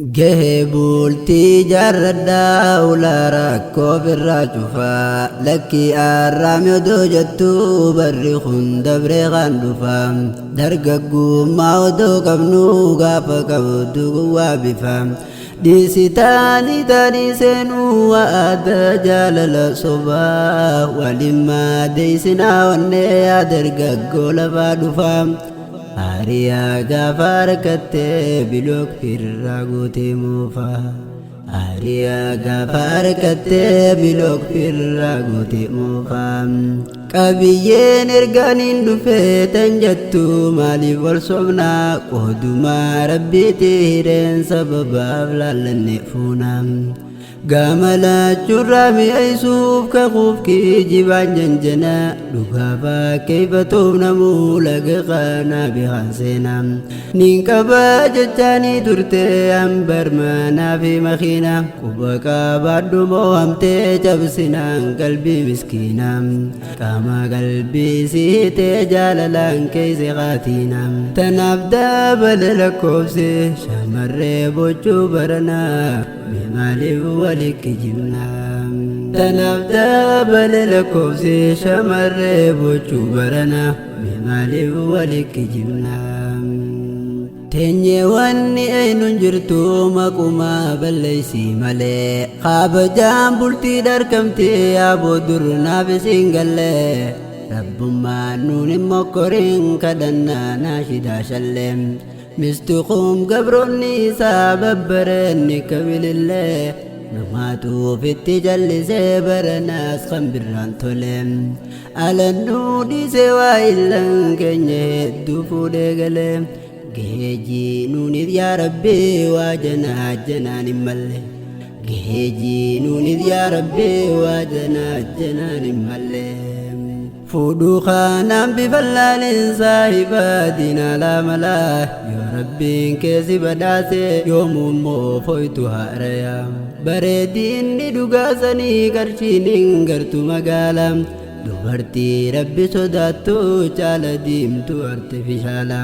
Gahee bultii jaarradhaa ulaa rakkoo firraa cufaa lakkii arraami odoo jettuu barri kun dabree kan dhufaa dargaggummaa odoo qabnu gaafa qabdu gowwaa bifaa dhiisitaanii taanii seenuu waada jaalala sobaa waliin maadeessinaa onnee yaa dargaggoo lafaa dhufaa. Hariyaa gaafa harkattee bilook firraa guutee moofaa. Hariyaa gaafa harkattee bilook firraa guutee moofaa. Qabiyyeen ergaaniin dhufee tan jettu maaliif wal sobnaa qoodumaa rabbiitii hireen sababaaf laallanne fuunaa. Gama lachuurraa mi'eessuuf kakuuf kijibaan janjana dhugaa fakkeeffatuuf namuu laga kanaa beekan seenaa. Nin qaba jechaanii turte hambar manaa fi makiina quba qabaadhu moo'amtee cabsinaan qalbii miskiina. Qaama qalbii siitee jaalalaan keessa qaatiina. Tanaaf dabale lakkoofse shamarree boccuu baranaa. Maaliif walitti jibna? Tanaaf dabale lakkoofse shamarree boccuu barana. Maaliif walitti jibna? Teenyee wanni eenyuun jirtu maquma balleessi malee. Kabajaan bultii dharkamtee yaaboo dur naaf isin galle. Rabbummaan nuun hin mokkoriin kadhannaa naashidaa shallee. Mistuquum gabroonni isaa babbareenni kabilillee namaatu ofitti jallisee baranaas kan birraan tole. Alannuu dhiisee waa illan keenya hedduu fuudhee galee geejii nuunif yaa rabbii waa janaa janaan hin malle. Geejii nuunif yaa rabbii waa janaa janaan hin malle. Fuudhuu kanaan bifa laalin saahiba diinaa laamalaa yoo rabbiin keessi badhaase yoomuu immoo foytu haaraya. Bareedinni dhugaasanii qarshiin hin gartu magaala. Dubartii rabbi sodaattu caala diimtuu artifishaala.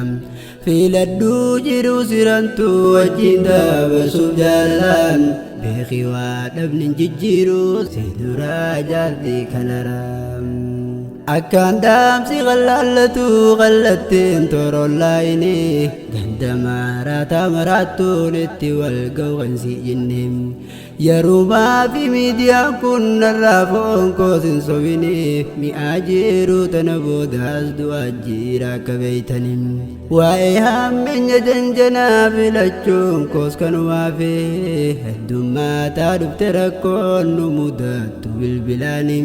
Filadhuu jiruu sirantu wajjin dabarsuuf jaalalaan beekii waa dhabni jijjiiruu si duraa jaartii kanara. Akkaan dhaamsi qallaallatu qallattiin toorollaayini ganda maraataa maraattuun itti wal ga'u jinni. Yerumaa fi miidiyaan kun narraa foon koos hin sobini mi'aa jiru tana boodaas du'aa jira akka beeytani. Waa'ee hammeenya janjanaa filachuun koos kanumaa fi heddummaataa dhufte rakkoon nu mudattu bilbilaani.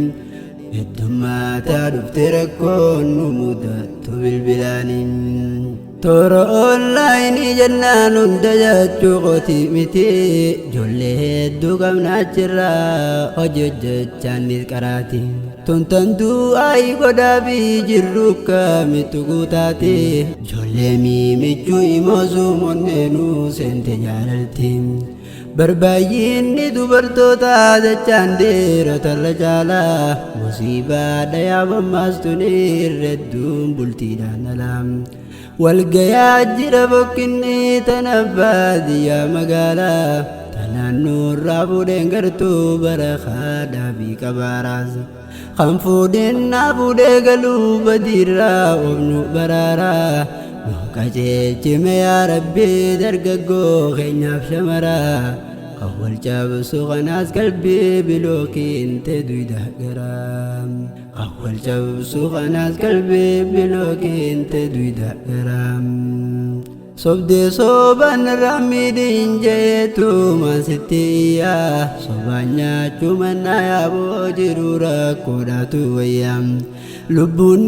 Heddummaataa dhufte rakkoon nu mudattu bilbilaani. Toora onlaayinii jennaan hunda jechuu qooti miti. Ijoollee hedduu qabna achirraa hojii hojjechaan qaraati. Tuntan du'aa godhaa fi jirru kamittu guutaati. Ijoollee miimichuu immoo suumonneenuu seente jaalalti. Barbaayyinni dubartoota jechaan dhiirotarra caalaa musiibaa dhayaa mammaastuni irredduun bultiidhaan alaa. Walgayaa jira bokkinni tana baadiyyaa magaalaa tanaan nurraa fuudheen gartuu bara haadhaa fi qabaaraas. Kan fuudheen naa fuudhee galuu badiirraa oofnu baraaraa. Nu qajeelchime yaa rabbii dargaggoo keenyaaf shamaraa. Kan wal cabsu kanaas qalbii bilookiin ta'e duyda garaa. Kan wal cabsu kanaas qalbii bilookiin ta'e duyda garaa. Sobdee sobaan irraa miidhiin jeetu maasitti iyyaa sobaan nyaachuu mannaa yaaboo jiru rakkoodhaatu wayyaa. Lubbuun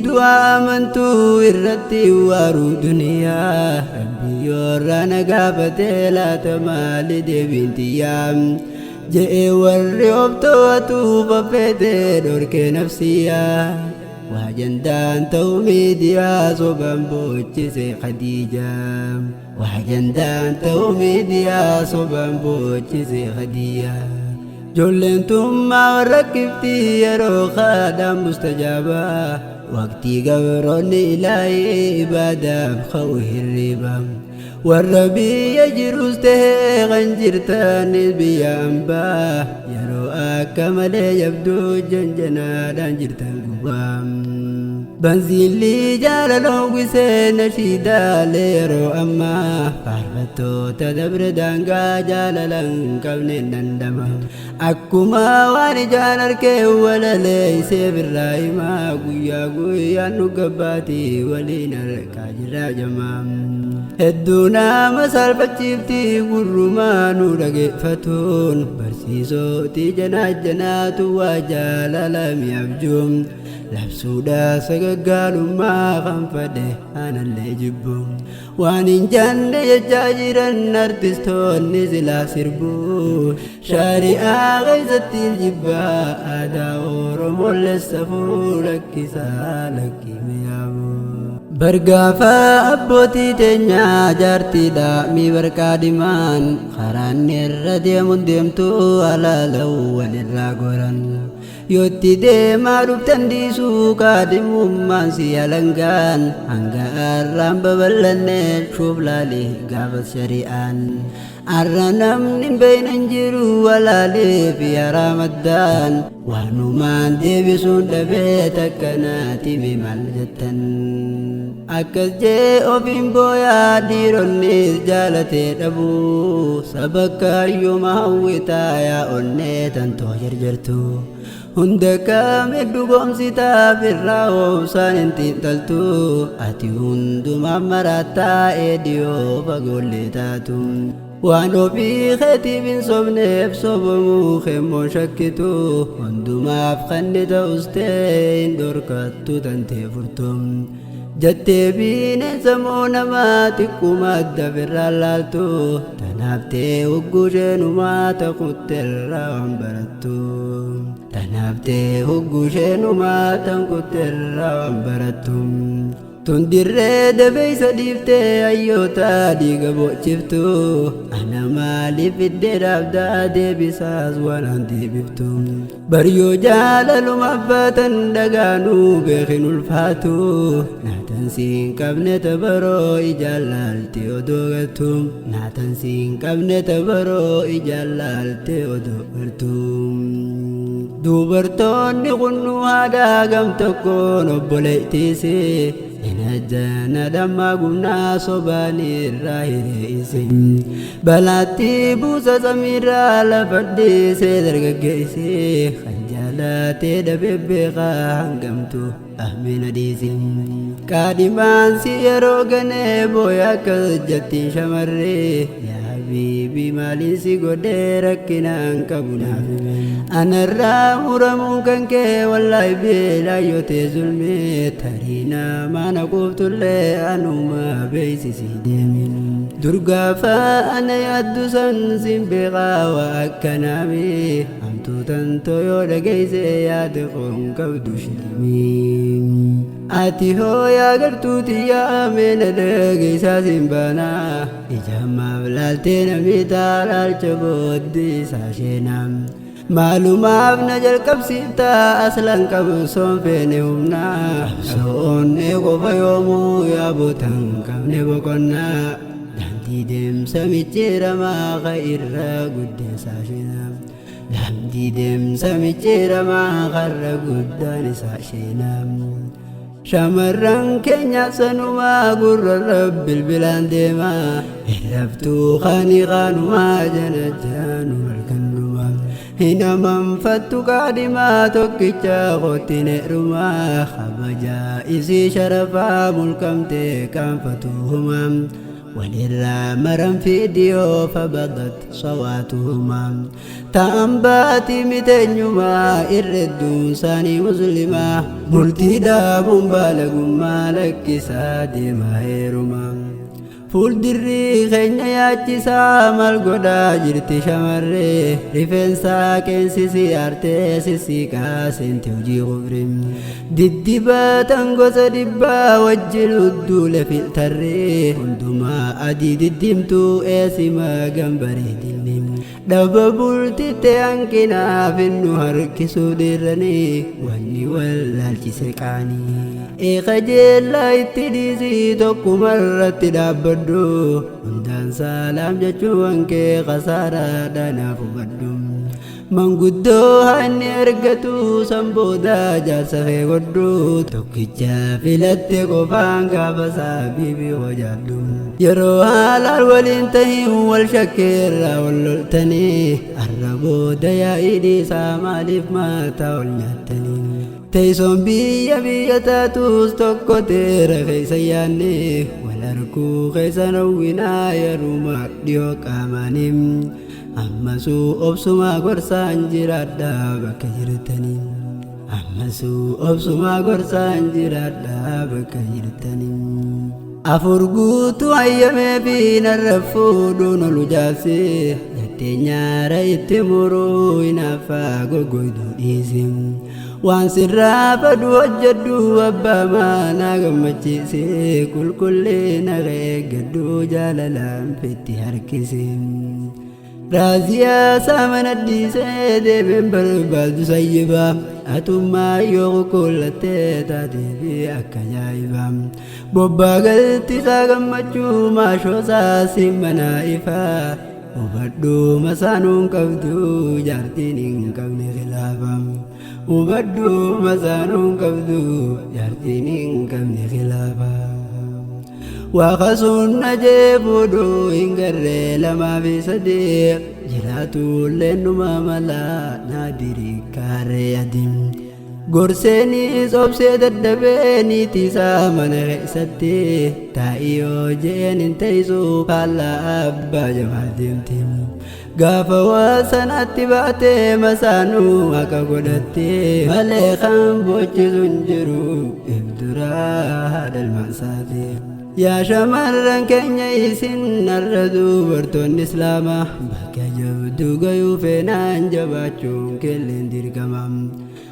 du'aa amantuu irratti waaruu duniyaa rabbi yoorraa na gaafatee laata maali deebiin xiyyaa. Je'ee warri of to'atu faffeetee dhorkee nafsiyyaa. Waa jandaan ta'u miidiyaa sobaan boochise Khadiijaa. Waa jandaan ta'u miidiyaa sobaan boochise Khadiijaa. Ijoolleen tummaa warra kiftii yeroo kaadhaan mustajaabaa. Waqtii gabroonni ilaahii ibaadaaf ka'u hirriba. Warra biyya jirus tahee kan jirtanis biyya ambaa, yeroo akka malee jabduu janjanaadhaan jirtan gubaa. Banziilli jaalala uwwisee nashiidaalee yeroo ammaa, faarfattoota dabre daangaa jaalala hin qabneen dhandhama. Akkuma waan ijaan arkee walalee isee birraa himaa, guyyaa guyyaan nu gabbaatii waliin harkaa jirraa jamaa. Hedduu nama saalfachiifti gurrumaa nu dhageeffatuun, barsiisootii janaa janaatu waa jaalala mi'abjuun. Labsuudha sagaggaalummaa kan fadhe anallee jibbu. Waan hin janne jechaa jiran artistoonni silaa sirbu. Shari'aa keessatti jibbaa aadaa Oromoolee safuu lakkisaa lakkii mi'aabu. Bargaafa abbootii teenyaa jaartiidha mi barqaadhimaan, karaan irra deemuun deemtu alaalawwan irraa goran. Yootti deemaa dhuftan dhiisuu kaadhimummaan si alangaan, hanga arraan babal'anne shuuf laalee gaafas shari'aan. Arra namni hin beekne hin jiru walaalee fi haraamaddaan, waanumaan deebisuun dhabee takka naati mee maal jettan. Akkas jee ofiin booyaa dhiironnis jaalatee dhabuu, saba kaayyuma hawwitaa yaa onnee tantoo jarjartu. Hunda kaame dhugoomsitaa birraa obsaan hin xiinxaltu, ati hundumaa maraattaa eediyoo fagoollee taatu. Waan ofii keetiif hin sobneef sobomuu keemmoon shakkitu, hundumaaf kanni ta'us ta'e hin dhorkattu tantee furtu. Jettee bineensa moo namaa xiqquma adda birraan laaltu, tanaaf ta'e huggusheenumaa ta'utterraa waan barattu. Tanaaf ta'e huggusheenumaa ta'utterraa waan barattu. Tun dirree dabeessa dhiiftee hayyoota dhiiga bochiftu, ana maaliif iddee dhaabdaa deebisaas waan an deebiftu. Baryoo jaalaluma abbaatan dhagaanuu beekin ulfaatu, naatan siin qabne tabaroo ijaan laalte odoo galtu. Naatan siin qabne tabaroo ijaan laalte odoo galtu. Dubartoonni kunnuu haadhaa gam tokkoon obboleettiisi, hin dhammaa gumnaa sobaanii irraa hireeysi. Balaatti buusa samiirraa lafa dhiisee dargaggeessi, kan jaalatee dhabee beekaa hangamtu ahmina dhiisi. Qaadhimaan si yeroo ganee booya akkas jettiin shamarree, yaa habiibii maaliin si godhee rakkinaan qabu naaf hime. Anarraa muramuun kan kee wallaahi beelaa yoo ta'e zulmee, tarii namaa na quuftullee anuma beeksisii deemi. Durgaafa ana yaaddu san sin beekaa waa akkanaami, hamtuu tantoo yoo dhageesse yaada koon qabdu shilimi. Ati hoo yaa gartuu tiyyaa meena dhageessaa sin baanaa, ijamaaf laaltee namitaa laalcha booddee isaa sheenaa. Maalumaaf na jalqabsiiftaa aslan qabu soon feene humnaa, so'oonnee qofa yoomuu yaabotan qabne boqonnaa. Daandii deemsa micciiramaa ka irra guddeessaa sheenaa. Daandii deemsa micciiramaa karra guddaan isaa sheenaa. Shamarran keenya sanumaa gurrarra bilbilaan deemaa, hirraftuu kani kaanumaa jana jaanu halkannumaa. Hin amanfattu qaadhimaa tokkicha kootti neerumaa, kabajaa isii sharafaa mulqamtee qaanfatuuhumaa. Walirraa maran fiidiyoo fabadat sawaatuhumaa. Ta'an baatii miteenyumaa irredduun isaanii muslimaa, bultii dhaabuun baalagummaa lakkisaa deemaa heerumaa. Fuuldirri keenya yaachisaa maal godhaa jirti shamarree, rifeensaa qeensisi aartee sissiiqaa seente hojii kufri. Diddibatan gosa dhibbaa wajjin udduule filtarree, hundumaa adii diddiimtuu eesima gambareedinni. Dhaba bultitte hanqinaaf nu harkisuu dhiirranii wanni wallaalchise qaanii. Eeka jeellaa itti dhiisii tokkuma irratti dhaabbadhu hundaan saalaam jechuun kee kasaaraadha naaf hubadhu. Manguddoo hanni argatu san booda jaarsa kee godhu tokkicha filatte qofaan gaafa saabiibii hojjaadhu. Yeroo haalaan waliin tahin wal shakkeerraa wal loltanii arra booda yaa'ii dhiisaa maaliif mataa ol nyaattanii. Teessoon biyya biyya taatus tokko teera keessa yaanne wal arguu keessa hawwinaa yeruma dhiyoo qaamaanii. Ammasuu obsumaa gorsaan jiraadhaa bakka jirtanii. Ammasuu obsumaa gorsaan jiraadhaa bakka jirtanii. Afur guutuu hayyamee fi narra fuudhuun olu jaabsee jettee nyaara itti muruu hinaaffaa goggoyduu dhiise. Waan sirraa fadhu hojjedhu abbaa manaa gammachiise qulqullina eeggadhu jaalalaan fitti harkise. Raaziyaa saamana dhiisee deemeen barbaadu sayyibaa atummaa yoo qulqullattee taatee fi akka ajaa'ibaa. Bobbaa galtisaa gammachuu maashoo saasiin manaa ifaa hubadhu masaanuun qabdu jaartiin hin qabne khilaafa. Hubadhu masaanuun qabdu jaartiin hin qabne khilaafa. Waaqa sunna jee fuudhuu hin garree lamaa fi sadii jiraatullee numa mala naadirii kaaree adiin. Gorseenis obsee dadhabee niitiisaa mana keessatti taa'ii yoo jeen hin teessu faallaa abbaa jamaal deemti. Gaafa waa sanatti baatee masaanuu akka godhatte malee kan bochisu hin jiru ibduraa haadha ilmaansaati. Yaa shamarran keenya isin narra dubartoonni islaamaa bakka jabduu gayuu feenaan jabaachuun kelleen dirqama.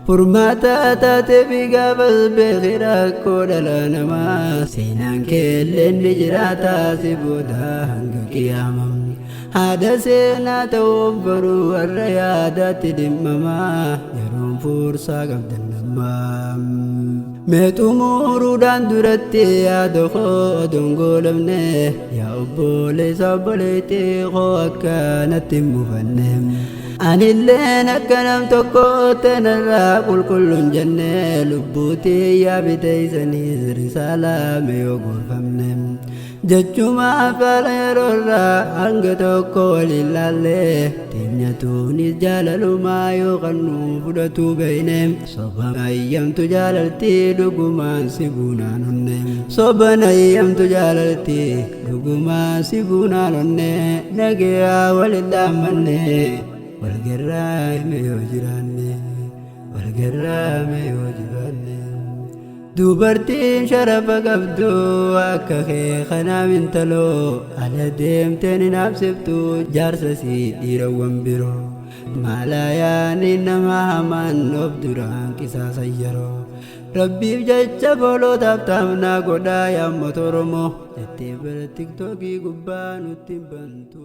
Furmaata taatee fi gaafas beeki rakkoo dhala namaa seenaan keelleen ni jiraata si booda hanga qiyaama. Haadha seenaa ta'uuf baruu warra yaadaatti dhimmamaa yeroon fuursaa qabdan namaa. Mee xumuruudhaan duratti yaada koo odoon goolamne yaa obboleessa obboleettii koo akkanatti hin mufanne. Anilleen akka nam tokko tanarraa qulqulluun jenne lubbuutii yaa biteessaniis risaalaa mee yoo gorfamne. Jechuma faala yeroorraa hanga tokko waliin laalle teenyatuunis jaalalumaa yoo kan nu fudhatu beeyne soba ayyamtu jaalaltii dhugumaan si buunaan onne soban ayyamtu jaalaltii dhugumaan si buunaan onne nagayaa waliin dhaammanne walgarraa hime yoo jiraanne walgarraa hime yoo jiraanne. Dubartiin sharafa qabdu akka kee kanaaf intaloo ala deemteen hin habsiftu jaarsa si dhiirawwan biroo. Maalayaani nama hamaan of duraan qisaasan yeroo. Rabbiif jecha bolootaaf taamnaa godhaa yaa uummata Oromoo jettee bara tiktookii gubbaa nutti hin bantu.